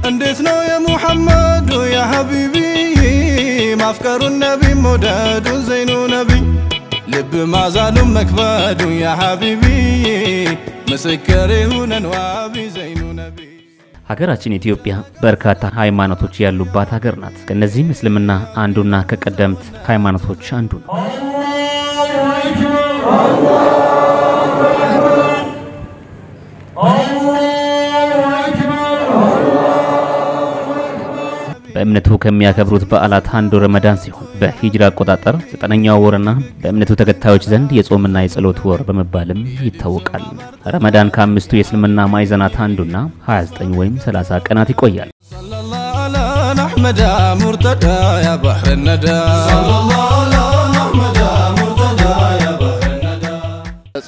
እንዴት ነው የሙሐመዱ ያ ሐቢቢ ማፍቀሩን ነቢ መውደዱን ዘይኑ ነቢ ልብ ማዛሉን መክበዱ ያ ሐቢቢ ምስክር ይሁነን ዋቢ ዘይኑ ነቢ። ሀገራችን ኢትዮጵያ በርካታ ሃይማኖቶች ያሉባት ሀገር ናት። ከነዚህም እስልምና አንዱና ከቀደምት ሃይማኖቶች አንዱ ነው። በእምነቱ ከሚያከብሩት በዓላት አንዱ ረመዳን ሲሆን በሂጅራ አቆጣጠር 9ኛው ወርና በእምነቱ ተከታዮች ዘንድ የጾምና የጸሎት ወር በመባልም ይታወቃል። ረመዳን ከአምስቱ የእስልምና ማዕዘናት አንዱና 29 ወይም 30 ቀናት ይቆያል።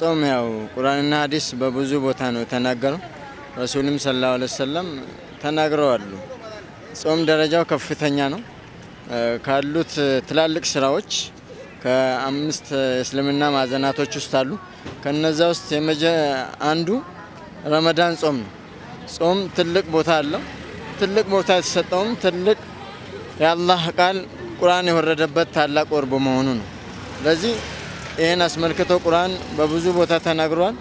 ጾም ያው ቁርአንና ሐዲስ በብዙ ቦታ ነው የተናገረው። ረሱልም ሰለላሁ ዐለይሂ ወሰለም ተናግረዋል። ጾም ደረጃው ከፍተኛ ነው። ካሉት ትላልቅ ስራዎች ከአምስት እስልምና ማዕዘናቶች ውስጥ አሉ። ከነዛ ውስጥ አንዱ ረመዳን ጾም ነው። ጾም ትልቅ ቦታ አለው። ትልቅ ቦታ የተሰጠውም ትልቅ የአላህ ቃል ቁርአን የወረደበት ታላቅ ወር በመሆኑ ነው። ስለዚህ ይህን አስመልክቶ ቁርአን በብዙ ቦታ ተናግሯል።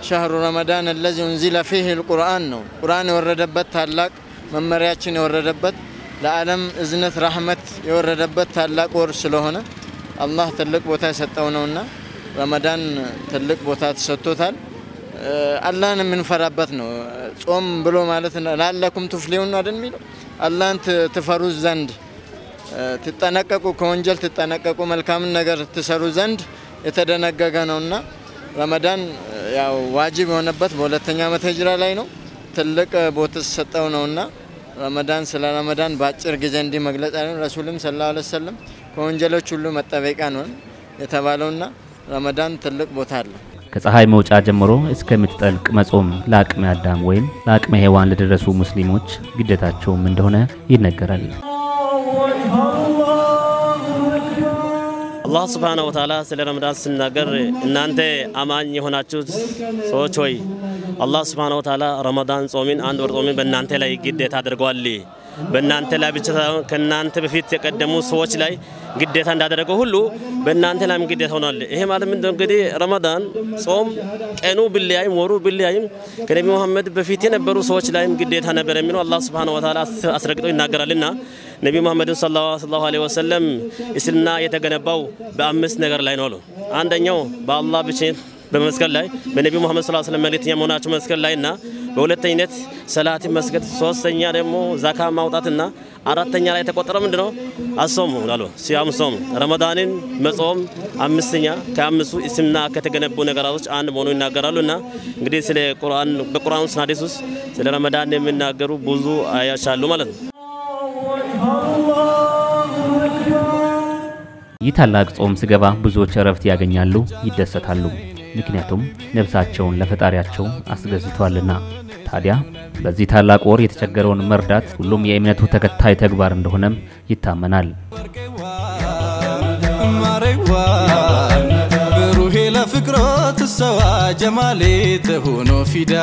ሸህሩ ረመዳን الذي انزل فيه القرآن ነው። ቁርአን የወረደበት ታላቅ መመሪያችን የወረደበት ለዓለም እዝነት ረህመት የወረደበት ታላቅ ወር ስለሆነ አላህ ትልቅ ቦታ የሰጠው ነውና ረመዳን ትልቅ ቦታ ተሰጥቶታል። አላህን የምንፈራበት ነው። ጾም ብሎ ማለት ላለኩም ቱፍሊሁን አይደል የሚለው አላህን ትፈሩ ዘንድ ትጠነቀቁ፣ ከወንጀል ትጠነቀቁ፣ መልካምን ነገር ትሰሩ ዘንድ የተደነገገ ነውና ረመዳን ያው ዋጅብ የሆነበት በሁለተኛ ዓመተ ሂጅራ ላይ ነው። ትልቅ ቦታ ተሰጠው ነውና ረመዳን ስለ ረመዳን በአጭር ጊዜ እንዲህ መግለጽ አይደለም። ረሱልም ሰለላሁ ዐለይሂ ወሰለም ከወንጀሎች ሁሉ መጠበቂያ ነው የተባለውና ረመዳን ትልቅ ቦታ አለው። ከፀሐይ መውጫ ጀምሮ እስከምትጠልቅ መጾም ለአቅመ አዳም ወይም ለአቅመ ሔዋን ለደረሱ ሙስሊሞች ግዴታቸውም እንደሆነ ይነገራል። አላህ ሱብሓነሁ ወተዓላ ስለ ረመዳን ሲናገር እናንተ አማኝ የሆናችሁት ሰዎች ሆይ አላህ ሱብሓነሁ ወተዓላ ረመዳን ጾምን አንድ ወር ጾምን በእናንተ ላይ ግዴታ አድርጓል። በእናንተ ላይ ብቻ ሳይሆን ከእናንተ በፊት የቀደሙ ሰዎች ላይ ግዴታ እንዳደረገው ሁሉ በእናንተ ላይም ግዴታ ሆኗል። ይሄ ማለት ምንድነው? እንግዲህ ረመዳን ጾም ቀኑ ቢለያይም ወሩ ቢለያይም ከነቢ መሐመድ በፊት የነበሩ ሰዎች ላይም ግዴታ ነበር የሚለው አላህ ሱብሓነሁ ወተዓላ አስረግጦ ይናገራልና ነቢ መሐመድ ሰለላሁ ዐለይሂ ወሰለም እስልምና የተገነባው በአምስት ነገር ላይ ነው አሉ። አንደኛው በአላህ ብቸኝነት በመስገድ ላይ በነቢ መሐመድ ሰለላሁ ዐለይሂ ወሰለም መልእክተኛ መሆናቸው መስገድ ላይና በሁለተኝነት ሰላትን መስገድ፣ ሶስተኛ ደግሞ ዛካ ማውጣትና አራተኛ ላይ የተቆጠረው ምንድነው? አሶሙ አሉ ሲያም ጾም ረመዳንን መጾም አምስተኛ ከአምስቱ እስልምና ከተገነቡ ነገራቶች አንድ መሆኑን ይናገራሉና እንግዲህ ስለ ቁርአን በቁርአን ውስጥ ሐዲስ ውስጥ ስለ ረመዳን የሚናገሩ ብዙ አያዎች አሉ ማለት ነው። ይህ ታላቅ ጾም ሲገባ ብዙዎች እረፍት ያገኛሉ፣ ይደሰታሉ። ምክንያቱም ነፍሳቸውን ለፈጣሪያቸው አስገዝተዋልና። ታዲያ በዚህ ታላቅ ወር የተቸገረውን መርዳት ሁሉም የእምነቱ ተከታይ ተግባር እንደሆነም ይታመናል። ብሩሄ ለፍቅሮ ትሰዋ ጀማሌ ተሆኖ ፊዳ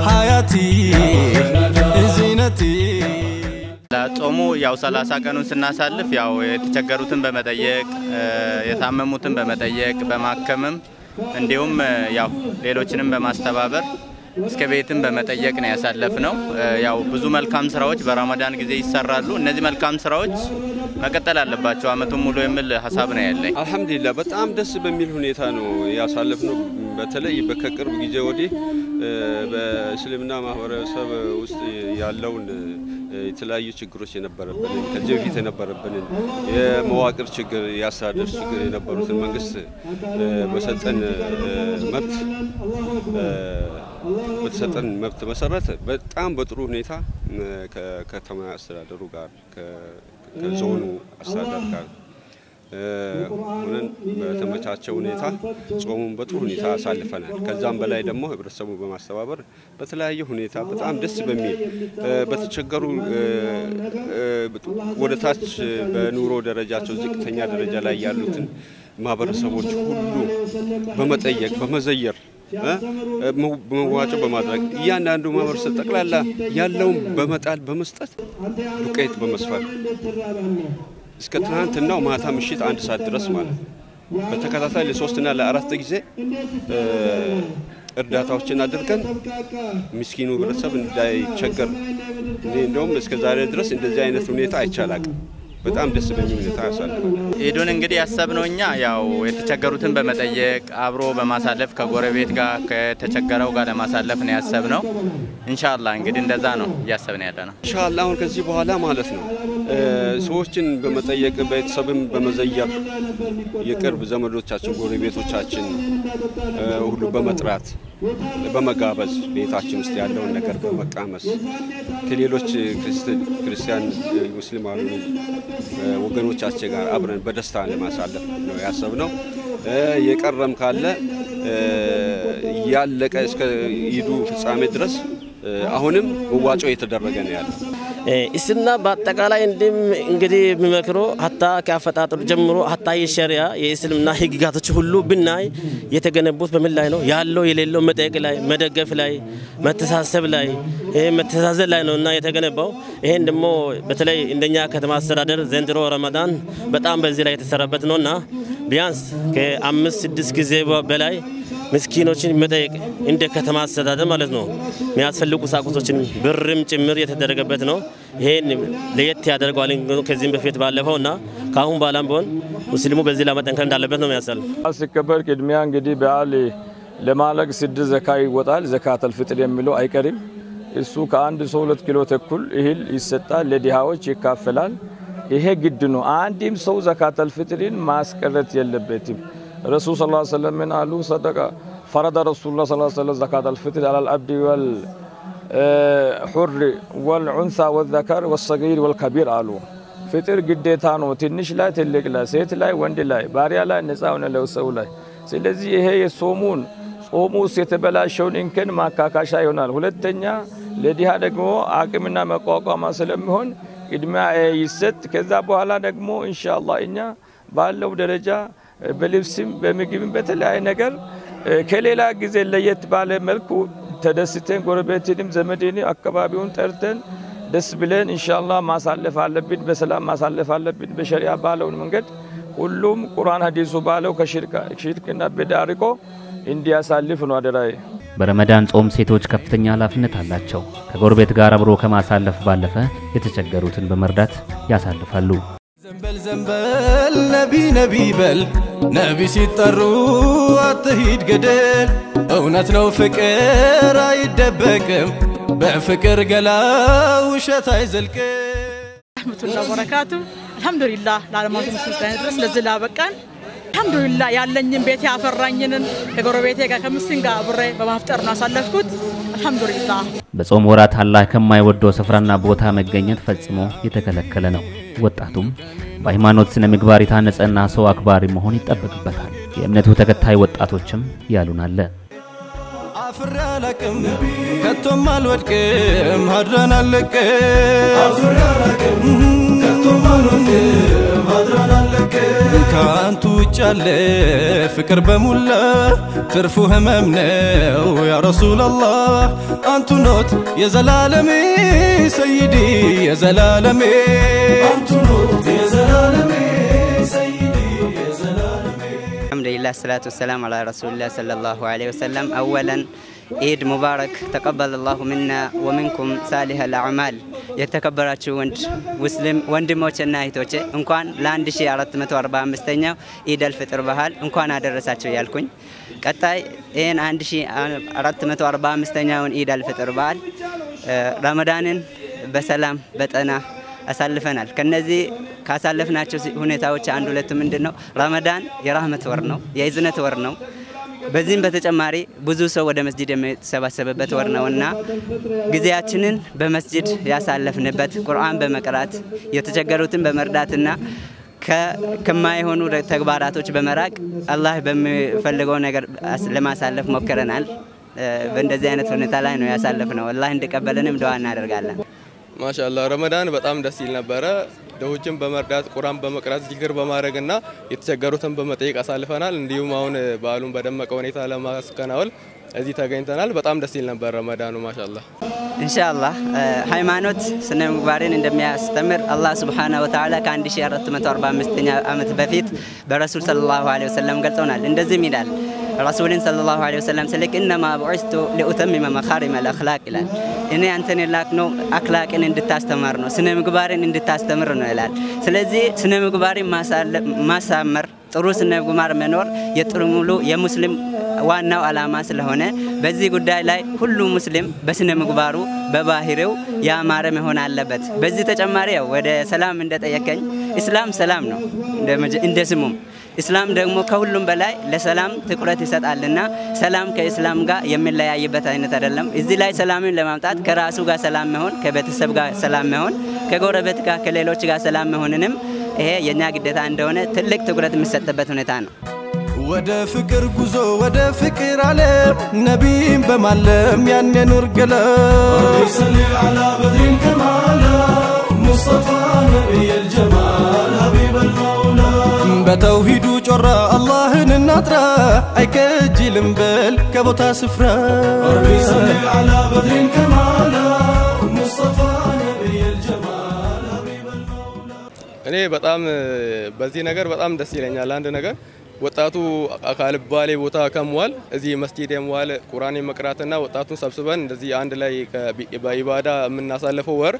ሀያቲ ዚነቲ። ጾሙ ያው 30 ቀኑን ስናሳልፍ ያው የተቸገሩትን በመጠየቅ የታመሙትን በመጠየቅ በማከምም እንዲሁም ያው ሌሎችንም በማስተባበር እስከ ቤትም በመጠየቅ ነው ያሳለፍነው። ያው ብዙ መልካም ስራዎች በረመዳን ጊዜ ይሰራሉ። እነዚህ መልካም ስራዎች መቀጠል አለባቸው አመቱን ሙሉ የሚል ሀሳብ ነው ያለኝ። አልሐምዱሊላህ በጣም ደስ በሚል ሁኔታ ነው ያሳለፍነው። በተለይ ከቅርብ ጊዜ ወዲህ በእስልምና ማህበረሰብ ውስጥ ያለውን የተለያዩ ችግሮች የነበረብንን ከዚህ በፊት የነበረብንን የመዋቅር ችግር የአስተዳደር ችግር የነበሩትን መንግስት በሰጠን መብት በተሰጠን መብት መሰረት በጣም በጥሩ ሁኔታ ከከተማ አስተዳደሩ ጋር ከዞኑ አስተዳደር ጋር ሆነን በተመቻቸ ሁኔታ ጾሙን በጥሩ ሁኔታ አሳልፈናል። ከዛም በላይ ደግሞ ህብረተሰቡን በማስተባበር በተለያየ ሁኔታ በጣም ደስ በሚል በተቸገሩ ወደ ታች በኑሮ ደረጃቸው ዝቅተኛ ደረጃ ላይ ያሉትን ማህበረሰቦች ሁሉ በመጠየቅ በመዘየር መዋጮ በማድረግ፣ እያንዳንዱ ማህበረሰብ ጠቅላላ ያለውን በመጣል በመስጠት፣ ዱቄት በመስፈር እስከ ትናንትናው ማታ ምሽት 1 ሰዓት ድረስ ማለት ነው። በተከታታይ ለሶስትና ለአራት ጊዜ እርዳታዎችን አድርገን ምስኪኑ ህብረተሰብ እንዳይቸገር፣ እኔ እንደውም እስከ ዛሬ ድረስ እንደዚህ አይነት ሁኔታ አይቻላቅም። በጣም ደስ በሚል ሁኔታ ያሳልፋል። ኢዱን እንግዲህ ያሰብነው እኛ ያው የተቸገሩትን በመጠየቅ፣ አብሮ በማሳለፍ፣ ከጎረቤት ጋር ከተቸገረው ጋር ለማሳለፍ ነው ያሰብነው። ኢንሻአላህ እንግዲህ እንደዛ ነው እያሰብን ያለ ነው። ኢንሻአላህ አሁን ከዚህ በኋላ ማለት ነው ሰዎችን በመጠየቅ፣ ቤተሰብን በመዘየር፣ የቅርብ ዘመዶቻችን፣ ጎረቤቶቻችን ሁሉ በመጥራት፣ በመጋበዝ፣ ቤታችን ውስጥ ያለውን ነገር በመቃመስ ከሌሎች ክርስቲያን ሙስሊም ወገኖቻችን ጋር አብረን በደስታ ለማሳለፍ ነው ያሰብነው። የቀረም ካለ ያለቀ እስከ ኢዱ ፍጻሜ ድረስ አሁንም መዋጮ እየተደረገ ነው ያለው። እስልምና በአጠቃላይ እንዲም እንግዲህ የሚመክረው ሀታ ከአፈጣጠሩ ጀምሮ ሀታ የሸሪያ የእስልምና ህግጋቶች ሁሉ ብናይ የተገነቡት በምን ላይ ነው ያለው? የሌለው መጠየቅ ላይ፣ መደገፍ ላይ፣ መተሳሰብ ላይ፣ ይሄ መተሳሰብ ላይ ነው እና የተገነባው። ይሄን ደግሞ በተለይ እንደኛ ከተማ አስተዳደር ዘንድሮ ረመዳን በጣም በዚህ ላይ የተሰራበት ነውና ቢያንስ ከ5 6 ጊዜ በላይ ምስኪኖችን መጠየቅ እንደ ከተማ አስተዳደር ማለት ነው የሚያስፈልጉ ቁሳቁሶችን ብርም ጭምር የተደረገበት ነው። ይሄን ለየት ያደርገዋል ከዚህም በፊት ባለፈውና ከአሁን በኋላም ቢሆን ሙስሊሙ በዚህ ላይ መጠንከር እንዳለበት ነው የሚያሳልፍ። ሲከበር ቅድሚያ እንግዲህ በዓል ለማለቅ 6 ዘካ ይወጣል። ዘካተል ፍጥር የሚለው አይቀርም። እሱ ከአንድ ሰው 2 ኪሎ ተኩል እህል ይሰጣል፣ ለድሃዎች ይካፈላል። ይሄ ግድ ነው። አንድም ሰው ዘካተል ፍጥርን ማስቀረት የለበትም። ረሱል ሰለላሁ ዐለይሂ ወሰለም ምን አሉ? ሰደቃ ፈረደ ረሱሉላህ ሰለላሁ ዐለይሂ ወሰለም ዘካተል ፍጥር ዐለል አብዲ ወል ሑር ወልዑንሳ ወዘከር ወሰጊር ወልከቢር አሉ። ፍጥር ግዴታ ነው። ትንሽ ላይ ትልቅ ላይ፣ ሴት ላይ ወንድ ላይ፣ ባሪያ ላይ፣ ነፃ ሆነ ሰው ላይ። ስለዚህ ይሄ የጾሙን ጾሙ ውስጥ የተበላሸውን እንከን ማካካሻ ይሆናል። ሁለተኛ ለድሃ ደግሞ አቅምና መቋቋማ ስለሚሆን ቅድሚያ ይሰጥ። ከዛ በኋላ ደግሞ ኢንሻአላህ እኛ ባለው ደረጃ በልብስም በምግብም በተለያየ ነገር ከሌላ ጊዜ ለየት ባለ መልኩ ተደስተን ጎረቤትንም ዘመድንም አካባቢውን ጠርተን ደስ ብለን ኢንሻአላህ ማሳለፍ አለብን። በሰላም ማሳለፍ አለብን። በሸሪዓ ባለውን መንገድ ሁሉም ቁርአን ሐዲሱ ባለው ከሽርክና ቢድዓ ርቆ እንዲያሳልፍ ነው አደራዬ። በረመዳን ጾም ሴቶች ከፍተኛ ኃላፊነት አላቸው። ከጎረቤት ጋር አብሮ ከማሳለፍ ባለፈ የተቸገሩትን በመርዳት ያሳልፋሉ። ዘንበል ዘንበል ነቢ ነቢ በል፣ ነቢ ሲጠሩ አትሂድ ገደል። እውነት ነው ፍቅር አይደበቅም፣ በፍቅር ገላ ውሸት አይዘልቅም። ረህመቱላህ ወበረካቱ። አልሐምዱሊላህ ለዓለማቱ ምስጋና ድረስ ለዚህ ላበቃን። አልሐምዱሊላህ ያለኝን ቤት ያፈራኝንን ከጎረቤቴ ጋር ከምስኪን ጋር አብሬ በማፍጠር ነው ያሳለፍኩት። አልሐምዱሊላህ። በጾም ወራት አላህ ከማይወደው ስፍራና ቦታ መገኘት ፈጽሞ የተከለከለ ነው። ወጣቱም በሃይማኖት ስነ ምግባር የታነጸና ሰው አክባሪ መሆን ይጠበቅበታል። የእምነቱ ተከታይ ወጣቶችም ያሉን አለ። አፍሬ አላቅም ከቶም አልወድቅም ሀድራን አልለቅም፣ አፍሬ አላቅም ከቶም አልወድቅም ሀድራን አልለቅም። ከአንቱ ውጭ ያለ ፍቅር በሙላ ትርፉ ህመም ነው ያ ረሱላላህ። አንቱ ኖት የዘላለሜ ሰይዲ የዘላለሜ፣ አንቱ ኖት የዘላለሜ ሰይዲ የዘላለሜ። አልሐምዱሊላህ ሰላቱ ወሰላም አላ ረሱሊላህ ሰለላሁ ዐለይሂ ወሰለም። አወለን ኢድ ሙባረክ፣ ተቀበለ ላሁ ሚና ወሚንኩም ሳሊህ አልአዕማል። የተከበራችሁ ወንድ ሙስሊም ወንድሞችና እህቶቼ እንኳን ለ1445ኛው ኢድ አልፍጥር በዓል እንኳን አደረሳችሁ ያልኩኝ፣ ቀጣይ ይህን 1445ኛውን ኢድ አልፍጥር በዓል ረመዳንን በሰላም በጤና አሳልፈናል። ከነዚህ ካሳለፍናቸው ሁኔታዎች አንድ ሁለቱ ምንድን ነው? ረመዳን የራህመት ወር ነው፣ የእዝነት ወር ነው። በዚህም በተጨማሪ ብዙ ሰው ወደ መስጂድ የሚሰባሰብበት ወር ነውና ጊዜያችንን በመስጂድ ያሳለፍንበት ቁርአን በመቅራት፣ የተቸገሩትን በመርዳትና ከማይሆኑ ተግባራቶች በመራቅ አላህ በሚፈልገው ነገር ለማሳለፍ ሞክረናል። በእንደዚህ አይነት ሁኔታ ላይ ነው ያሳለፍነው። አላህ እንዲቀበለንም ዱዓ እናደርጋለን። ማሻአላህ ረመዳን በጣም ደስ ይል ነበረ። ድሆችን በመርዳት፣ ቁርአን በመቅራት፣ ዚክር በማድረግና የተቸገሩትን በመጠየቅ አሳልፈናል። እንዲሁም አሁን በዓሉን በደመቀ ሁኔታ ለማስከናወል እዚህ ተገኝተናል። በጣም ደስ ይል ነበር ረመዳኑ ማሻአላህ። ኢንሻአላህ ሃይማኖት ስነ ምግባርን እንደሚያስተምር አላህ ሱብሓነሁ ወተዓላ ከ1445ኛ ዓመት በፊት በረሱል ሰለላሁ ዐለይሂ ወሰለም ገልጸውናል። እንደዚህም ይላል ረሱልን ሰለላሁ ዐለይሂ ወሰለም ስልክ እነማ ቡዒስቱ ሊኡተሚመ መካሪመል አኽላቅ ይላል። እኔ አንተን የላክነው አኽላቅን እንድታስተምር ነው፣ ስነ ምግባርን እንድታስተምር ነው ይላል። ስለዚህ ስነ ምግባርን ማሳመር፣ ጥሩ ስነ ምግባር መኖር የጥሩ ሙሉ የሙስሊም ዋናው ዓላማ ስለሆነ በዚህ ጉዳይ ላይ ሁሉ ሙስሊም በስነ ምግባሩ በባህሪው ያማረ መሆን አለበት። በዚህ ተጨማሪ ያው ወደ ሰላም እንደጠየቀኝ እስላም ሰላም ነው እንደ ስሙም። እስላም ደግሞ ከሁሉም በላይ ለሰላም ትኩረት ይሰጣልና ሰላም ከእስላም ጋር የሚለያይበት አይነት አይደለም። እዚህ ላይ ሰላምን ለማምጣት ከራሱ ጋር ሰላም መሆን፣ ከቤተሰብ ጋር ሰላም መሆን፣ ከጎረቤት ጋር ከሌሎች ጋር ሰላም መሆንንም ይሄ የኛ ግዴታ እንደሆነ ትልቅ ትኩረት የሚሰጥበት ሁኔታ ነው። ወደ ፍቅር ጉዞ ወደ ፍቅር ዓለም ነቢይን በማለም ያን የኑር ገለም صل على بدر كمالا مصطفى نبي الجمال حبيب المولى በተውሂዱ ጮራ አላህን እናጥራ አይከጅልም በል ከቦታ ስፍራ ربي صل على بدر كمالا مصطفى نبي الجمال حبيب المولى እኔ በጣም በዚህ ነገር በጣም ደስ ይለኛል። አንድ ነገር ወጣቱ ካልባሌ ቦታ ከመዋል እዚህ መስጂድ የመዋል ቁርአን የመቅራትና ወጣቱን ሰብስበን እንደዚህ አንድ ላይ በኢባዳ የምናሳልፈው ወር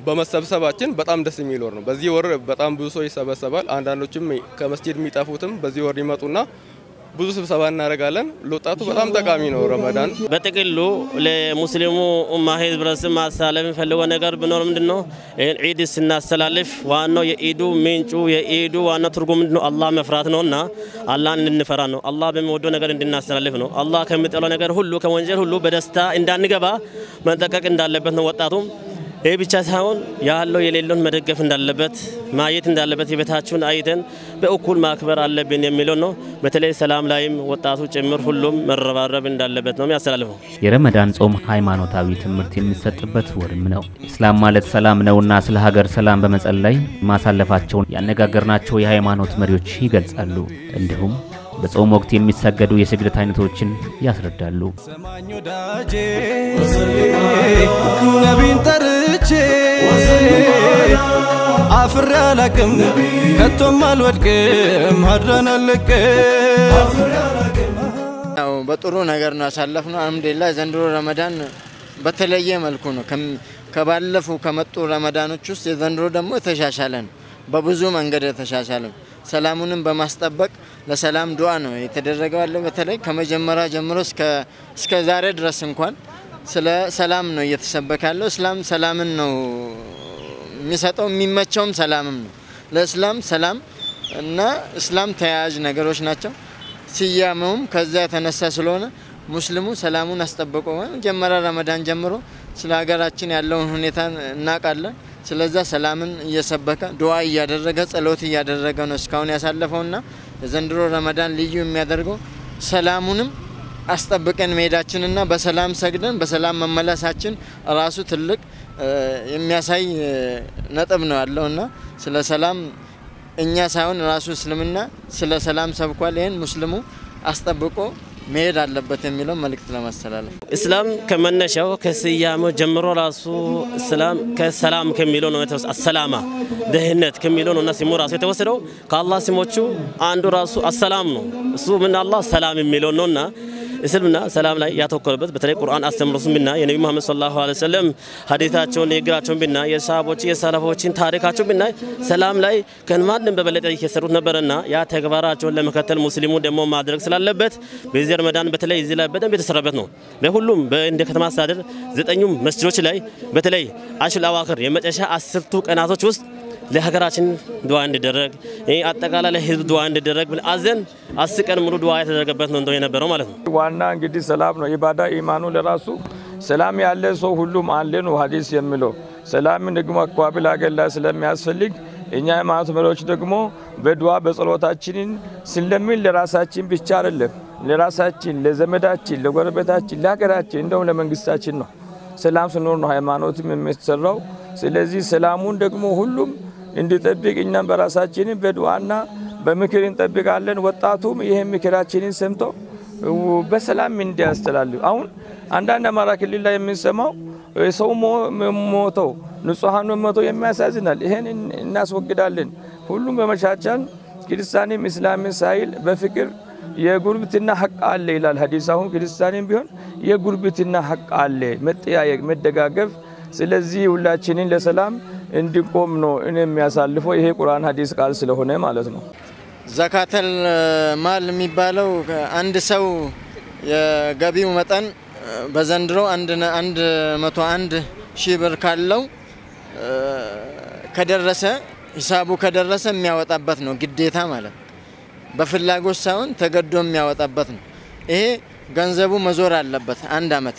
በመሰብሰባችን በጣም ደስ የሚል ወር ነው። በዚህ ወር በጣም ብዙ ሰው ይሰበሰባል። አንዳንዶችም ከመስጂድ የሚጠፉትም በዚህ ወር ይመጡና ብዙ ስብሰባ እናደርጋለን። ለወጣቱ በጣም ጠቃሚ ነው ረመዳን። በጥቅሉ ለሙስሊሙ ኡማ ህዝብ ረስም ማስተላለፍ የሚፈልገው ነገር ቢኖር ምንድነው? ይህን ዒድ ስናስተላልፍ ዋናው የኢዱ ምንጩ የኢዱ ዋናው ትርጉም ምንድነው? አላህ መፍራት ነውና አላህን እንድንፈራ ነው። አላህ በሚወደው ነገር እንድናስተላልፍ ነው። አላህ ከሚጠላው ነገር ሁሉ ከወንጀል ሁሉ በደስታ እንዳንገባ መጠንቀቅ እንዳለበት ነው ወጣቱም። ይህ ብቻ ሳይሆን ያለው የሌለውን መደገፍ እንዳለበት ማየት እንዳለበት የቤታችሁን አይተን በእኩል ማክበር አለብን የሚለው ነው። በተለይ ሰላም ላይም ወጣቱ ጭምር ሁሉም መረባረብ እንዳለበት ነው የሚያስተላልፈው። የረመዳን ጾም ሃይማኖታዊ ትምህርት የሚሰጥበት ወርም ነው። እስላም ማለት ሰላም ነውና ስለ ሀገር ሰላም በመጸለይ ማሳለፋቸውን ያነጋገርናቸው የሃይማኖት መሪዎች ይገልጻሉ። እንዲሁም በጾም ወቅት የሚሰገዱ የስግደት አይነቶችን ያስረዳሉ። ሰማኝ ወዳጄ ነቢን ጠርቼ አፍሬ አላቅም ከቶም አልወድቅም ሀድራን አልለቅም። ያው በጥሩ ነገር ነው ያሳለፍነው። አልሐምዱሊላህ ዘንድሮ ረመዳን በተለየ መልኩ ነው ከባለፉ ከመጡ ረመዳኖች ውስጥ የዘንድሮ ደግሞ የተሻሻለ ነው። በብዙ መንገድ የተሻሻለ ነው። ሰላሙንም በማስጠበቅ ለሰላም ዱዓ ነው የተደረገው ያለው። በተለይ ከመጀመሪያ ጀምሮ እስከ ዛሬ ድረስ እንኳን ስለ ሰላም ነው እየተሰበከ ያለው። እስላም ሰላምን ነው የሚሰጠው፣ የሚመቸውም ሰላምም ነው። ለእስላም ሰላም እና እስላም ተያያዥ ነገሮች ናቸው። ስያሜውም ከዛ የተነሳ ስለሆነ ሙስሊሙ ሰላሙን አስጠብቆ መጀመሪያ ረመዳን ጀምሮ ስለ ሀገራችን ያለውን ሁኔታ እናውቃለን። ስለዛ ሰላምን እየሰበከ ዱዓ እያደረገ ጸሎት እያደረገ ነው እስካሁን ያሳለፈውና የዘንድሮ ረመዳን ልዩ የሚያደርገው ሰላሙንም አስጠብቀን መሄዳችንና በሰላም ሰግደን በሰላም መመለሳችን ራሱ ትልቅ የሚያሳይ ነጥብ ነው ያለውና ስለ ሰላም እኛ ሳይሆን ራሱ እስልምና ስለ ሰላም ሰብኳል። ይህን ሙስሊሙ አስጠብቆ መሄድ አለበት የሚለው መልእክት ለማስተላለፍ እስላም ከመነሻው ከስያሜው ጀምሮ ራሱ እስላም ከሰላም ከሚለው ነው የተወሰደው። አሰላማ ደህንነት ከሚለው ነው እና ስሙ ራሱ የተወሰደው ከአላህ ስሞቹ አንዱ ራሱ አሰላም ነው። እሱ ምን አላህ ሰላም የሚለው ነውና እስልምና ሰላም ላይ ያተኮረበት በተለይ ቁርአን አስተምሮቱን ብናይ የነቢ መሐመድ ሰለላሁ ዐለይሂ ወሰለም ሐዲታቸውን ንግግራቸውን ብናይ የሰሃቦች የሰለፎችን ታሪካቸውን ብናይ ሰላም ላይ ከማንም በበለጠ የሰሩት ነበርና ያ ተግባራቸውን ለመከተል ሙስሊሙ ደግሞ ማድረግ ስላለበት በዚህ ረመዳን በተለይ እዚህ ላይ በደንብ የተሰራበት ነው። በሁሉም እንደ ከተማ አስተዳደር 9ኙም መስጂዶች ላይ በተለይ አሽል አዋክር የመጨረሻ 10ቱ ቀናቶች ውስጥ ለሀገራችን ዱዓ እንዲደረግ አጠቃላይ ለህዝብ ዱዓ እንዲደረግ ብለን አዘን 10 ቀን ሙሉ ዱዓ የተደረገበት ነው እንደው የነበረው ማለት ነው። ዋና እንግዲህ ሰላም ነው። ኢባዳ ኢማኑ ለራሱ ሰላም ያለ ሰው ሁሉም አለ ነው ሐዲስ የሚለው። ሰላምን ደግሞ አካባቢ ለሀገር ላይ ስለሚያስፈልግ እኛ ሃይማኖት መሪዎች ደግሞ በዱዓ በጸሎታችን ስለምን ለራሳችን ብቻ አይደለም፣ ለራሳችን፣ ለዘመዳችን፣ ለጎረቤታችን፣ ለሀገራችን እንደውም ለመንግስታችን ነው። ሰላም ስኖር ነው ሃይማኖትም የሚሰራው። ስለዚህ ሰላሙን ደግሞ ሁሉም እንዲጠብቅ እኛም በራሳችን በዱዓና በምክር እንጠብቃለን። ወጣቱም ይሄን ምክራችንን ሰምቶ በሰላም እንዲያስተላልፍ። አሁን አንዳንድ አማራ ክልል ላይ የምንሰማው ሰው ሞተው፣ ንጹሐኑ ሞተው የሚያሳዝናል። ይሄን እናስወግዳለን። ሁሉም በመቻቻል ክርስቲያንም እስላምን ሳይል በፍቅር የጉርብትና ሀቅ አለ ይላል ሀዲስ። አሁን ክርስቲያንም ቢሆን የጉርብትና ሀቅ አለ፣ መጠያየቅ፣ መደጋገፍ። ስለዚህ ሁላችንን ለሰላም እንዲቆም ነው እኔ የሚያሳልፈው ይሄ ቁርአን ሀዲስ ቃል ስለሆነ ማለት ነው። ዘካተል ማል የሚባለው አንድ ሰው የገቢው መጠን በዘንድሮ 101,000 ብር ካለው ከደረሰ፣ ሂሳቡ ከደረሰ የሚያወጣበት ነው፣ ግዴታ ማለት ነው። በፍላጎት ሳይሆን ተገዶ የሚያወጣበት ነው። ይሄ ገንዘቡ መዞር አለበት አንድ አመት፣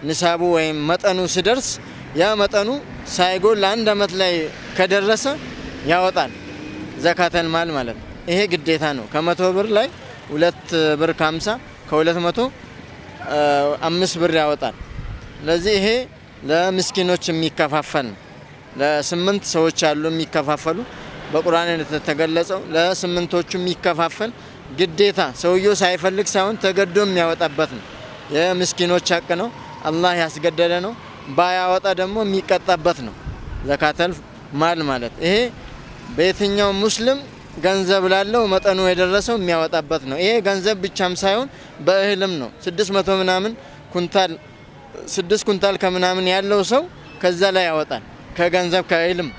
ኒሳቡ ወይም መጠኑ ሲደርስ ያ መጠኑ ሳይጎል ለአንድ አመት ላይ ከደረሰ ያወጣል። ዘካተል ማል ማለት ነው። ይሄ ግዴታ ነው። ከ100 ብር ላይ 2 ብር ከ50፣ ከ200 5 ብር ያወጣል። ስለዚህ ይሄ ለምስኪኖች የሚከፋፈል ነው። ለስምንት ሰዎች ያሉ የሚከፋፈሉ፣ በቁርአን እንደተገለጸው ለስምንቶቹ የሚከፋፈል፣ ግዴታ ሰውየው ሳይፈልግ ሳይሆን ተገዶ የሚያወጣበት ነው። የምስኪኖች ሀቅ ነው። አላህ ያስገደደ ነው። ባያወጣ ደግሞ የሚቀጣበት ነው። ዘካተል ማል ማለት ይሄ በየትኛው ሙስሊም ገንዘብ ላለው መጠኑ የደረሰው የሚያወጣበት ነው። ይሄ ገንዘብ ብቻም ሳይሆን በእህልም ነው። 600 ምናምን ኩንታል፣ 6 ኩንታል ከምናምን ያለው ሰው ከዛ ላይ ያወጣል። ከገንዘብ፣ ከእህልም፣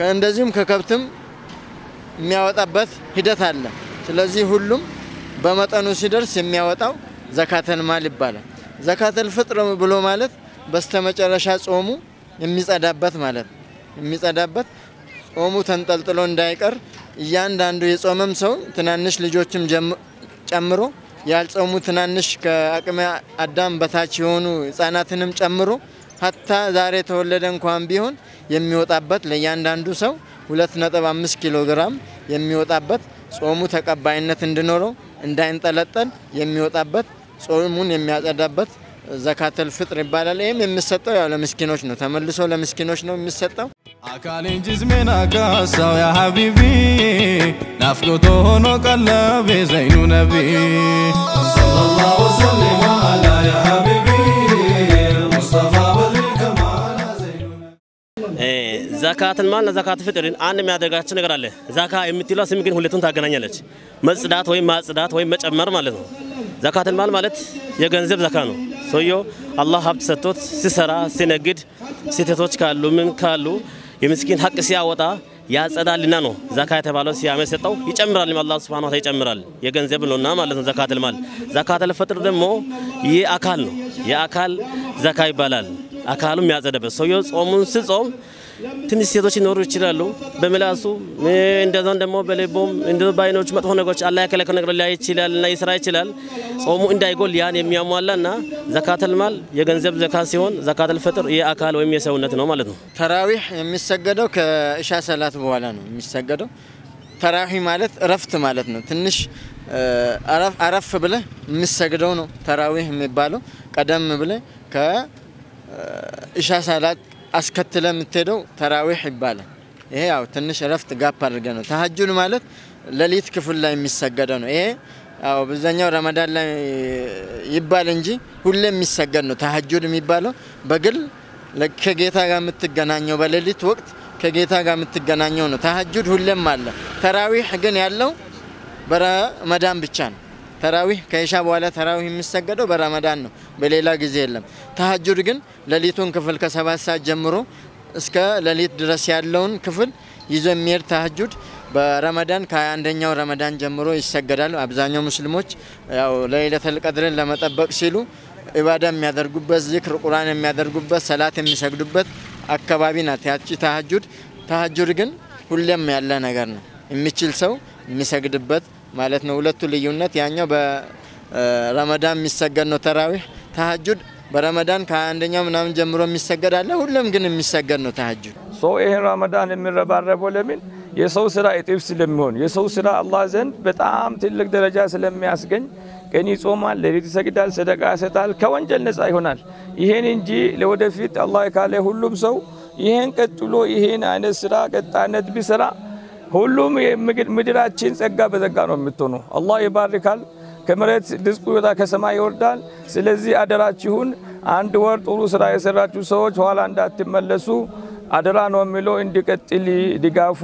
እንደዚሁም ከከብትም የሚያወጣበት ሂደት አለ። ስለዚህ ሁሉም በመጠኑ ሲደርስ የሚያወጣው ዘካተል ማል ይባላል። ዘካተል ፍጥር ብሎ ማለት በስተመጨረሻ ጾሙ የሚጸዳበት ማለት ነው። የሚጸዳበት፣ ጾሙ ተንጠልጥሎ እንዳይቀር እያንዳንዱ የጾመም ሰው ትናንሽ ልጆችም ጨምሮ፣ ያልጾሙ ትናንሽ ከአቅመ አዳም በታች የሆኑ ህጻናትንም ጨምሮ፣ ሀታ ዛሬ የተወለደ እንኳን ቢሆን የሚወጣበት፣ ለእያንዳንዱ ሰው 2.5 ኪሎ ግራም የሚወጣበት፣ ጾሙ ተቀባይነት እንዲኖረው እንዳይንጠለጠል የሚወጣበት፣ ጾሙን የሚያጸዳበት ዘካተል ፍጥር ይባላል። ይህም የሚሰጠው ያው ለምስኪኖች ነው። ተመልሶ ለምስኪኖች ነው የሚሰጠው። አካሌን ጅስሜን አካሳው ያ ሐቢቢ፣ ናፍቆቶ ሆኖ ቀለቤ ዘይኑ ነቢ። صلى وسلم على يا حبيبي مصطفى بدر الكمال. ዘካትን ማል ዘካት ፍጥርን አንድ የሚያደርጋቸው ነገር አለ። ዛካ የምትለው ስም ግን ሁለቱን ታገናኛለች። መጽዳት ወይም ማጽዳት ወይም መጨመር ማለት ነው። ዘካትን ማል ማለት የገንዘብ ዘካ ነው። ሰውየው አላህ ሀብት ሰጥቶት ሲሰራ፣ ሲነግድ፣ ስህተቶች ካሉ ምን ካሉ የምስኪን ሀቅ ሲያወጣ ያጸዳልና ነው ዘካ የተባለው። ሲያመ ሰጠው ይጨምራል። አላህ ሱብሓነሁ ወተዓላ ይጨምራል። የገንዘብ ነውና ማለት ነው ዘካተል ማል። ዘካተል ፍጥር ደግሞ የአካል ነው። የአካል ዘካ ይባላል። አካሉ የሚያጸዳበት፣ ሰውየው ጾሙን ሲጾም ትንሽ ሴቶች ሊኖሩ ይችላሉ። በምላሱ፣ እንደዛም ደግሞ በልቡም፣ እንደዛ በአይኖቹ መጥፎ ነገሮች፣ አላህ የከለከለው ነገር ላይ ይችላል እና ይስራ ይችላል። ጾሙ እንዳይጎል ያን የሚያሟላና ዘካተል ማል የገንዘብ ዘካ ሲሆን ዘካተል ፍጥር የአካል ወይም የሰውነት ነው ማለት ነው። ተራዊህ የሚሰገደው ከእሻ ሰላት በኋላ ነው የሚሰገደው። ተራዊህ ማለት እረፍት ማለት ነው። ትንሽ አረፍ ብለህ የሚሰግደው ነው ተራዊህ የሚባለው። ቀደም ብለህ ከእሻ ሰላት አስከትለ የምትሄደው ተራዊህ ይባላል። ይሄ ያው ትንሽ እረፍት gap አድርገ ነው። ተሀጁድ ማለት ሌሊት ክፍል ላይ የሚሰገደው ነው። ይሄ ያው አብዛኛው ረመዳን ላይ ይባል እንጂ ሁሌ የሚሰገድ ነው። ተሀጁድ የሚባለው በግል ከጌታ ጋር የምትገናኘው፣ በሌሊት ወቅት ከጌታ ጋር የምትገናኘው ነው። ተሀጁድ ሁሌም አለ። ተራዊህ ግን ያለው በረመዳን ብቻ ነው። ተራዊህ ከኢሻ በኋላ ተራዊህ የሚሰገደው በረመዳን ነው፣ በሌላ ጊዜ የለም። ተሀጁድ ግን ሌሊቱን ክፍል ከ7 ሰዓት ጀምሮ እስከ ሌሊት ድረስ ያለውን ክፍል ይዞ የሚሄድ ተሀጁድ በረመዳን ከ21ኛው ረመዳን ጀምሮ ይሰገዳል። አብዛኛው ሙስሊሞች ያው ለይለተል ቀድርን ለመጠበቅ ሲሉ ኢባዳ የሚያደርጉበት፣ ዚክር ቁርአን የሚያደርጉበት፣ ሰላት የሚሰግዱበት አካባቢ ናት ያቺ ተሀጁድ። ተሀጁድ ግን ሁሌም ያለ ነገር ነው። የሚችል ሰው የሚሰግድበት ማለት ነው። ሁለቱ ልዩነት ያኛው በረመዳን የሚሰገድ ነው ተራዊህ። ተሀጁድ በረመዳን ከ21ኛው ምናምን ጀምሮ የሚሰገድ አለ። ሁሌም ግን የሚሰገድ ነው ተሀጁድ። ሰው ይሄን ረመዳን የሚረባረበው ለምን? የሰው ስራ እጥፍ ስለሚሆን፣ የሰው ስራ አላህ ዘንድ በጣም ትልቅ ደረጃ ስለሚያስገኝ ቀን ይጾማል፣ ሌሊት ይሰግዳል፣ ሰደቃ ይሰጣል፣ ከወንጀል ነፃ ይሆናል። ይሄን እንጂ ለወደፊት አላህ ካለ ሁሉም ሰው ይሄን ቀጥሎ ይሄን አይነት ስራ ቀጣይነት ቢሰራ ሁሉም ምድራችን ጸጋ በጸጋ ነው የምትሆነው። አላህ ይባርካል። ከመሬት ሪዝቁ ይወጣ ከሰማይ ይወርዳል። ስለዚህ አደራችሁን አንድ ወር ጥሩ ስራ የሰራችሁ ሰዎች ኋላ እንዳትመለሱ አደራ ነው የሚለው። እንዲቀጥል ድጋፉ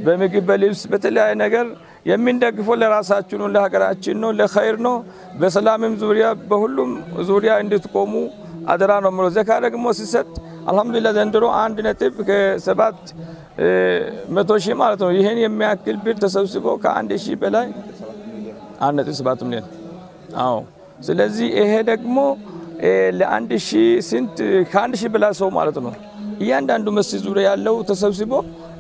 በምግብ በልብስ በተለያየ ነገር የምንደግፈው ለራሳችን ነው፣ ለሀገራችን ነው፣ ለኸይር ነው። በሰላምም ዙሪያ በሁሉም ዙሪያ እንድትቆሙ አደራ ነው የሚለው። ዘካ ደግሞ ሲሰጥ አልሐምዱሊላህ ዘንድሮ 1.7 መቶ ሺህ ማለት ነው። ይሄን የሚያክል ብር ተሰብስቦ ከአንድ ሺህ በላይ 1.7 ሚሊዮን። አዎ፣ ስለዚህ ይሄ ደግሞ ለአንድ ሺህ ስንት ከአንድ ሺህ በላይ ሰው ማለት ነው። እያንዳንዱ መስጂድ ዙሪያ ያለው ተሰብስቦ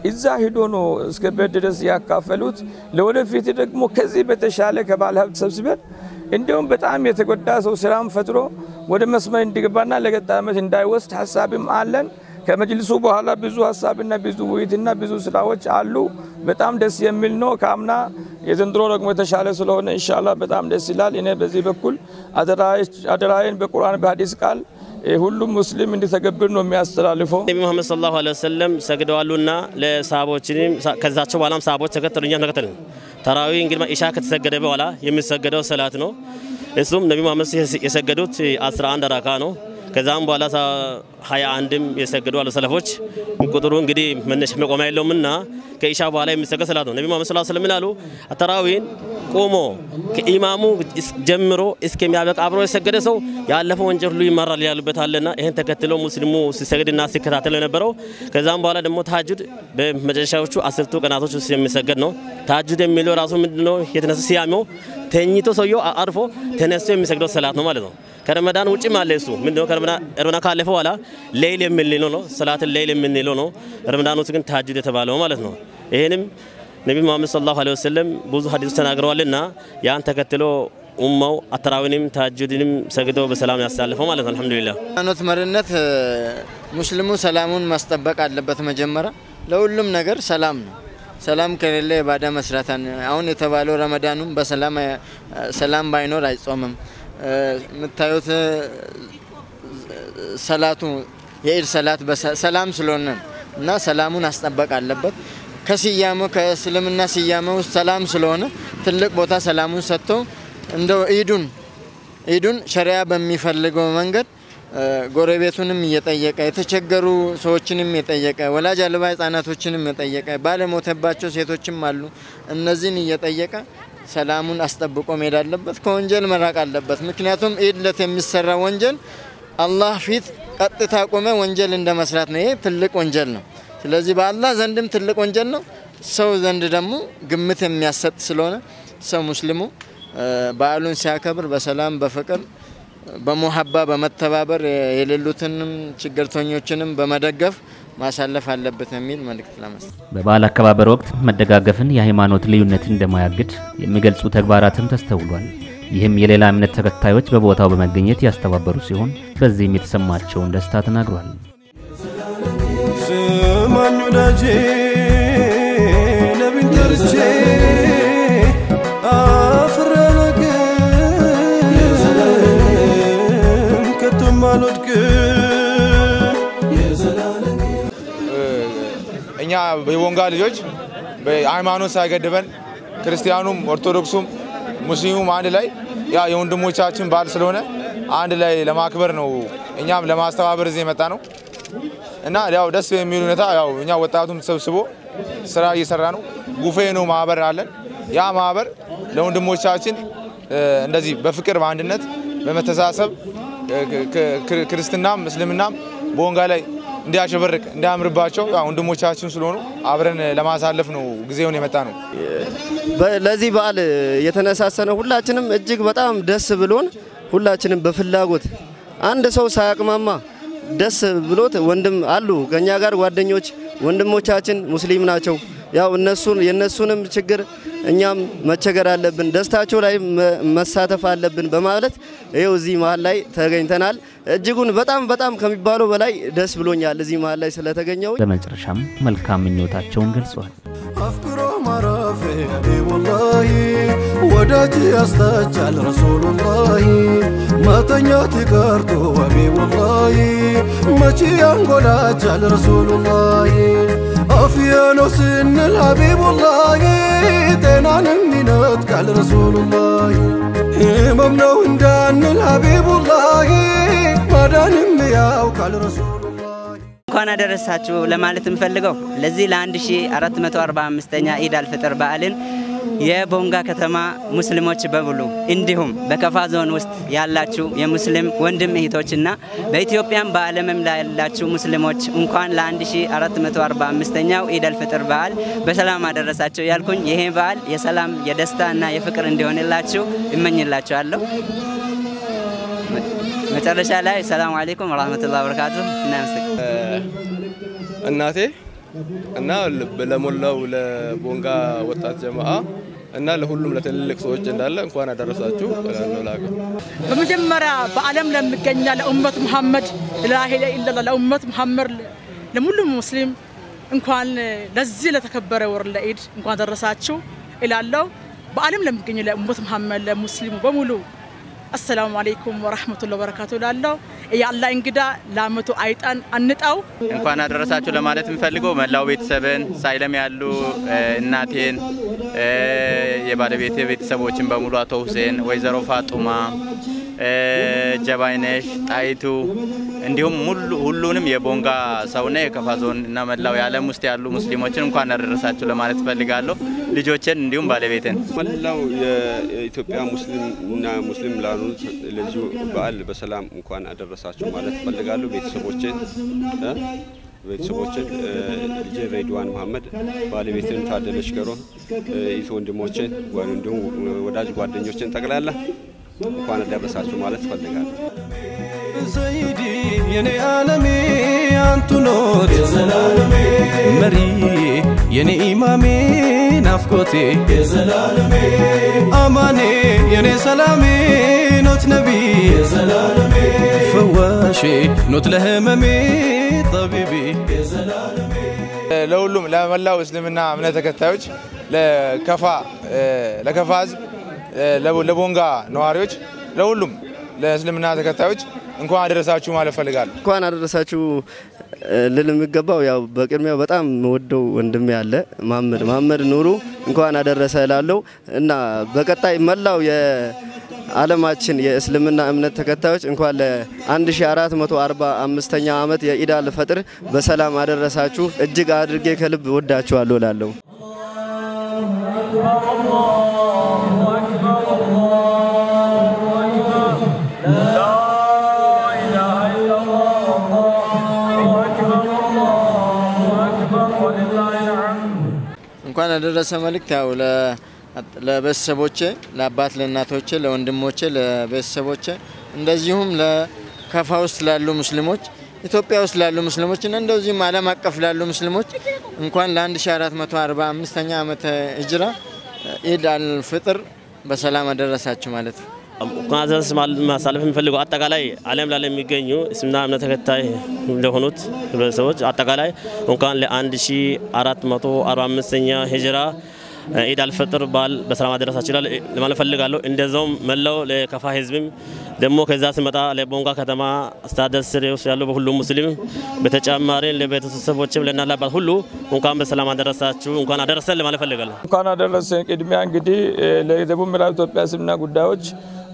እዛ ሂዶ ነው እስከ ቤት ድረስ ያካፈሉት። ለወደፊት ደግሞ ከዚህ በተሻለ ከባለ ሀብት ሰብስበን እንዲሁም በጣም የተጎዳ ሰው ስራም ፈጥሮ ወደ መስመር እንዲገባና ለቀጣይ ዓመት እንዳይወስድ ሀሳብም አለን። ከመጅልሱ በኋላ ብዙ ሀሳብና ብዙ ውይይትና ብዙ ስራዎች አሉ። በጣም ደስ የሚል ነው። ከአምና የዘንድሮ ደግሞ የተሻለ ስለሆነ ኢንሻአላህ በጣም ደስ ይላል። እኔ በዚህ በኩል አደራዬን በቁርአን በሐዲስ ቃል ሁሉም ሙስሊም እንዲተገብር ነው የሚያስተላልፈው። ነቢ መሐመድ ሰለላሁ ዐለይሂ ወሰለም ሰግደዋሉና ለሰሃቦችንም ከዛቸው በኋላም ሰሃቦች ተከተሉ፣ እኛም ተከተልን። ተራዊ እንግዲህ ኢሻ ከተሰገደ በኋላ የሚሰገደው ሰላት ነው። እሱም ነቢ መሐመድ የሰገዱት 11 ረካ ነው። ከዛም በኋላ 21ም የሰገዱ አሉ ሰለፎች። ቁጥሩ እንግዲህ መነሻ መቆሚያ የለውምና ከኢሻ በኋላ የሚሰገድ ሰላት ነው። ነቢ መሐመድ ሰለላሁ ዐለይሂ ወሰለም አሉ ተራዊን ቆሞ ከኢማሙ ጀምሮ እስከሚያበቃ አብሮ የሰገደ ሰው ያለፈው ወንጀል ሁሉ ይመራል ያሉበት አለና ይሄን ተከትሎ ሙስሊሙ ሲሰግድና ሲከታተል የነበረው። ከዛም በኋላ ደግሞ ተሐጁድ በመጨረሻዎቹ 10ቱ ቀናቶች ውስጥ የሚሰገድ ነው። ተሐጁድ የሚለው ራሱ ምንድነው? የተነሳ ሲያመው ተኝቶ ሰውየው አርፎ ተነስቶ የሚሰግደው ሰላት ነው ማለት ነው። ከረመዳን ውጭም አለ እሱ ምንድነው? ከረመዳን ካለፈ በኋላ ሌይል የምንለው ነው፣ ሰላት ሌይል የምንለው ነው። ረመዳን ውስጥ ግን ተሐጁድ የተባለው ማለት ነው። ይሄንም ነቢ መሐመድ ሰለላሁ ዐለይሂ ወሰለም ብዙ ሐዲስ ተናግረዋልና ያን ተከትሎ ኡማው አተራዊንም ተሐጁድንም ሰግዶ በሰላም ያሳልፈው ማለት ነው። አልሐምዱሊላህ። ሃይማኖት መሪነት ሙስሊሙ ሰላሙን ማስጠበቅ አለበት። መጀመሪያ ለሁሉም ነገር ሰላም ነው። ሰላም ከሌለ ኢባዳ መስራት አሁን የተባለው ረመዳኑም በሰላም ሰላም ባይኖር አይጾምም። የምታዩት ሰላቱ የኢድ ሰላት ሰላም ስለሆነ እና ሰላሙን አስጠበቅ አለበት። ከስያሜው ከእስልምና ስያሜው ውስጥ ሰላም ስለሆነ ትልቅ ቦታ ሰላሙን ሰጥቶ እንደው ኢዱን ሸሪያ በሚፈልገው መንገድ ጎረቤቱንም እየጠየቀ የተቸገሩ ሰዎችንም እየጠየቀ ወላጅ አልባ ህጻናቶችንም እየጠየቀ ባለሞተባቸው ሴቶችም አሉ። እነዚህን እየጠየቀ ሰላሙን አስጠብቆ መሄድ አለበት። ከወንጀል መራቅ አለበት። ምክንያቱም ኢድ ዕለት የሚሰራ ወንጀል አላህ ፊት ቀጥታ ቆመ ወንጀል እንደመስራት ነው። ይሄ ትልቅ ወንጀል ነው። ስለዚህ በአላህ ዘንድም ትልቅ ወንጀል ነው። ሰው ዘንድ ደግሞ ግምት የሚያሰጥ ስለሆነ ሰው ሙስሊሙ በዓሉን ሲያከብር በሰላም በፍቅር በሙሐባ በመተባበር የሌሉትንም ችግርተኞችንም በመደገፍ ማሳለፍ አለበት የሚል መልእክት ለመስጠት። በበዓል አከባበር ወቅት መደጋገፍን የሃይማኖት ልዩነት እንደማያግድ የሚገልጹ ተግባራትም ተስተውሏል። ይህም የሌላ እምነት ተከታዮች በቦታው በመገኘት ያስተባበሩ ሲሆን በዚህም የተሰማቸውን ደስታ ተናግሯል። ስማኝ ወዳጄ ነቢን ጠርቼ አፍሬ አላውቅም ከቶም አልወድቅም። እኛ የቦንጋ ልጆች በሃይማኖት ሳይገድበን ክርስቲያኑም ኦርቶዶክሱም ሙስሊሙም አንድ ላይ ያ የወንድሞቻችን በዓል ስለሆነ አንድ ላይ ለማክበር ነው እኛም ለማስተባበር እዚህ የመጣ ነው። እና ያው ደስ የሚል ሁኔታ ያው እኛ ወጣቱም ተሰብስቦ ስራ እየሰራ ነው። ጉፌ ነው ማህበር አለን። ያ ማህበር ለወንድሞቻችን እንደዚህ በፍቅር በአንድነት በመተሳሰብ ክርስትናም እስልምናም ቦንጋ ላይ እንዲያሸበርቅ እንዲያምርባቸው ያው ወንድሞቻችን ስለሆኑ አብረን ለማሳለፍ ነው ጊዜውን የመጣ ነው። ለዚህ በዓል የተነሳሰነው ሁላችንም እጅግ በጣም ደስ ብሎን ሁላችንም በፍላጎት አንድ ሰው ሳያቅማማ ደስ ብሎት ወንድም አሉ ከኛ ጋር ጓደኞች ወንድሞቻችን ሙስሊም ናቸው። ያው እነሱን የነሱንም ችግር እኛም መቸገር አለብን፣ ደስታቸው ላይ መሳተፍ አለብን በማለት ይኸው እዚህ መሃል ላይ ተገኝተናል። እጅጉን በጣም በጣም ከሚባለው በላይ ደስ ብሎኛል እዚህ መሃል ላይ ስለተገኘው። በመጨረሻም መልካም ምኞታቸውን ገልጸዋል። አፍቅሮ ማረፌ ሀቢቡላሂ ወዳጅ ያስተቻል ረሱሉላሂ መተኛት ቀርቶ ሀቢቡላሂ መቼ ያንጎላጃል ረሱሉላሂ። አፍያ ነው ስንል ሀቢቡላሂ ጤናንም ይነጥቃል ረሱሉላሂ ህመም ነው እንዳንል ሀቢቡላሂ ማዳንም ያውቃል ረሱሉላሂ። እንኳን አደረሳችሁ ለማለት የምፈልገው ለዚህ ለ1445ኛ ኢድ አልፍጥር በዓልን የቦንጋ ከተማ ሙስሊሞች በሙሉ እንዲሁም በከፋ ዞን ውስጥ ያላችሁ የሙስሊም ወንድም እህቶችና በኢትዮጵያም በዓለምም ላይ ያላችሁ ሙስሊሞች እንኳን ለ1445ኛው ኢድ አልፍጥር በዓል በሰላም አደረሳችሁ ያልኩኝ ይሄ በዓል የሰላም የደስታና የፍቅር እንዲሆንላችሁ እመኝላችኋለሁ። መጨረሻ ላይ ሰላም አለይኩም ወራህመቱላሂ ወበረካቱ። እናመሰግናለን። እናቴ እና ለሞላው ለቦንጋ ወጣት ጀማዓ እና ለሁሉም ለትልልቅ ሰዎች እንዳለ እንኳን አደረሳችሁ እላለሁ። ላቀ በመጀመሪያ በዓለም ለሚገኛ ለኡመት መሐመድ ላ ኢላሃ ኢላላህ ለኡመት መሐመድ ለሙሉ ሙስሊም እንኳን ለዚህ ለተከበረ ወር ለኢድ እንኳን ደረሳችሁ እላለሁ። በዓለም ለሚገኙ ለኡመት መሐመድ ለሙስሊሙ በሙሉ አሰላሙ አለይኩም ወራህመቱላሂ ወበረካቱ እላለሁ። የአላህ እንግዳ ለአመቱ አይጣን አንጣው። እንኳን አደረሳችሁ ለማለት የምፈልገው መላው ቤተሰብን ሳይለም ያሉ እናቴን፣ የባለቤቴ ቤተሰቦችን በሙሉ አቶ ሁሴን፣ ወይዘሮ ፋጡማ፣ ጀባይነሽ፣ ጣይቱ እንዲሁም ሁሉንም የቦንጋ ሰውና የከፋ ዞን እና መላው የዓለም ውስጥ ያሉ ሙስሊሞችን እንኳን አደረሳችሁ ለማለት እፈልጋለሁ። ልጆችን እንዲሁም ባለቤቴን መላው የኢትዮጵያ ሙስሊምና ሙስሊም ላልሆኑት ለዚሁ በዓል በሰላም እንኳን አደረሳችሁ ማለት እፈልጋለሁ። ቤተሰቦቼን ልጄ ሬድዋን መሐመድ፣ ባለቤቴን ታደለች ገሮ፣ እህት ወንድሞቼን እንዲሁም ወዳጅ ጓደኞቼን ጠቅላላ እንኳን አደረሳችሁ ማለት እፈልጋለሁ። ሰይዲ የኔ ዓለሜ አንቱ ኖት የዘላለሜ መሪ የኔ ኢማሜ ናፍቆቴ የዘላለሜ አማኔ የኔ ሰላሜ ኖት ነቢ የዘላለሜ ፈዋሼ ኖት ለህመሜ ጠቢቢ የዘላለሜ። ለሁሉም ለመላው እስልምና እምነት ተከታዮች ለከፋ ህዝብ፣ ለቦንጋ ነዋሪዎች፣ ለሁሉም ለእስልምና ተከታዮች እንኳን አደረሳችሁ ማለት እፈልጋለሁ። እንኳን አደረሳችሁ ልል የሚገባው ያው በቅድሚያ በጣም የምወደው ወንድሜ ያለ መሐመድ ኑሩ እንኳን አደረሰ እላለሁ እና በቀጣይ መላው የዓለማችን የእስልምና እምነት ተከታዮች እንኳን ለ1445ኛ ዓመት የኢድ አል ፈጥር በሰላም አደረሳችሁ። እጅግ አድርጌ ከልብ ወዳችኋለሁ እላለሁ። እንኳን አደረሰ መልእክት ያው ለቤተሰቦቼ፣ ለአባት ለእናቶቼ፣ ለወንድሞቼ፣ ለቤተሰቦቼ እንደዚሁም ለከፋ ውስጥ ላሉ ሙስሊሞች፣ ኢትዮጵያ ውስጥ ላሉ ሙስሊሞች እና እንደዚሁም ዓለም አቀፍ ላሉ ሙስሊሞች እንኳን ለ1445ኛ ዓመተ ሂጅራ ኢድ አልፍጥር በሰላም አደረሳችሁ ማለት ነው። እንኳን አደረሰ ማሳለፍ የምፈልገው አጠቃላይ ዓለም ላይ የሚገኙ እስልምና እምነት ተከታይ ለሆኑት ህብረተሰቦች አጠቃላይ እንኳን ለ1445ኛ ሂጅራ ኢድ አልፈጥር በዓል በሰላም አደረሳችሁ ለማለት እፈልጋለሁ። እንደዛውም መላው ለከፋ ህዝብም ደግሞ ከዛ ስመጣ ለቦንጋ ከተማ አስተዳደር ስር ውስጥ ያሉ በሁሉም ሙስሊም በተጨማሪ ለቤተሰቦችም ለእናት ለአባት ሁሉ እንኳን በሰላም አደረሳችሁ እንኳን አደረሰን ለማለት እፈልጋለሁ። እንኳን አደረሰን። ቅድሚያ እንግዲህ ለደቡብ ምዕራብ ኢትዮጵያ እስልምና ጉዳዮች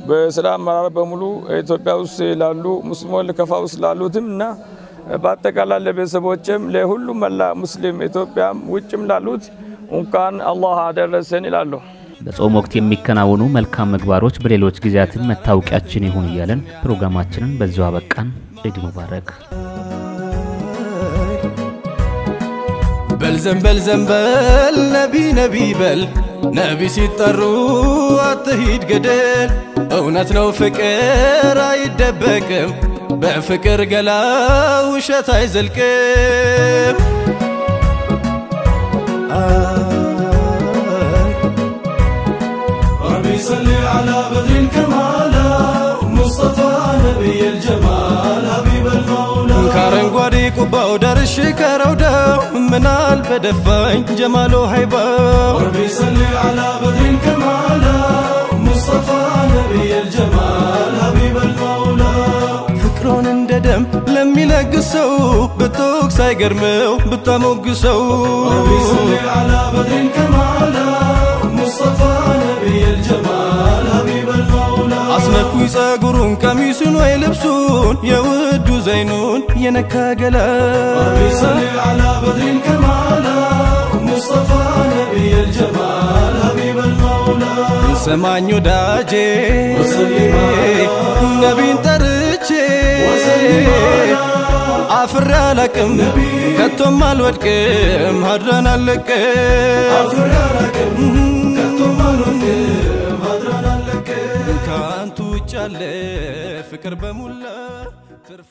በስራ አመራር በሙሉ ኢትዮጵያ ውስጥ ላሉ ሙስሊሞች ለከፋ ውስጥ ላሉትም እና በአጠቃላይ ለቤተሰቦችም ለሁሉም መላ ሙስሊም ኢትዮጵያም ውጭም ላሉት እንኳን አላህ አደረሰን ይላሉ። በጾም ወቅት የሚከናወኑ መልካም ምግባሮች በሌሎች ጊዜያትም መታወቂያችን ይሁን እያለን ፕሮግራማችንን በዚሁ አበቃን። ኢድ ሙባረክ። በል ዘንበል ዘንበል ነቢ ነቢ በል ነቢ ሲጠሩ አትሂድ ገደል። እውነት ነው ፍቅር አይደበቅም፣ በፍቅር ገላ ውሸት አይዘልቅም። ربي صل على بدر الكمال مصطفى نبي الجمال حبيب المولى ከአረንጓዴ ቁባው ደርሼ ከረውዳው ምናል በደፋኝ ጀማሉ ሃይባው ربي صل على بدر الكمال مصطفى نبي الجمال حبيب المولى ፍቅሮን እንደ ደም ለሚለግሰው ብትወቅስ አይገርመው ብታሞግሰው ربي صل على بدر كمالا مصطفى نبي الجمال حبيب المولى አስነኩኝ ጸጉሩን ቀሚሱን ወይ ልብሱን የውዱ ዘይኑን የነካ ገላ ربي صل على بدر كمالا مصطفى نبي الجمال حبيب المولى ሰማኝ ወዳጄ ነቢን ጠርቼ አፍሬ አላቅም ከቶም አልወድቅም ሀድራን አልለቅም አፍሬ አላቅም ከቶም አልወድቅም ሀድራን አልለቅም ከአንቱ ውጭ ያለ ፍቅር በሙላ ትርፉ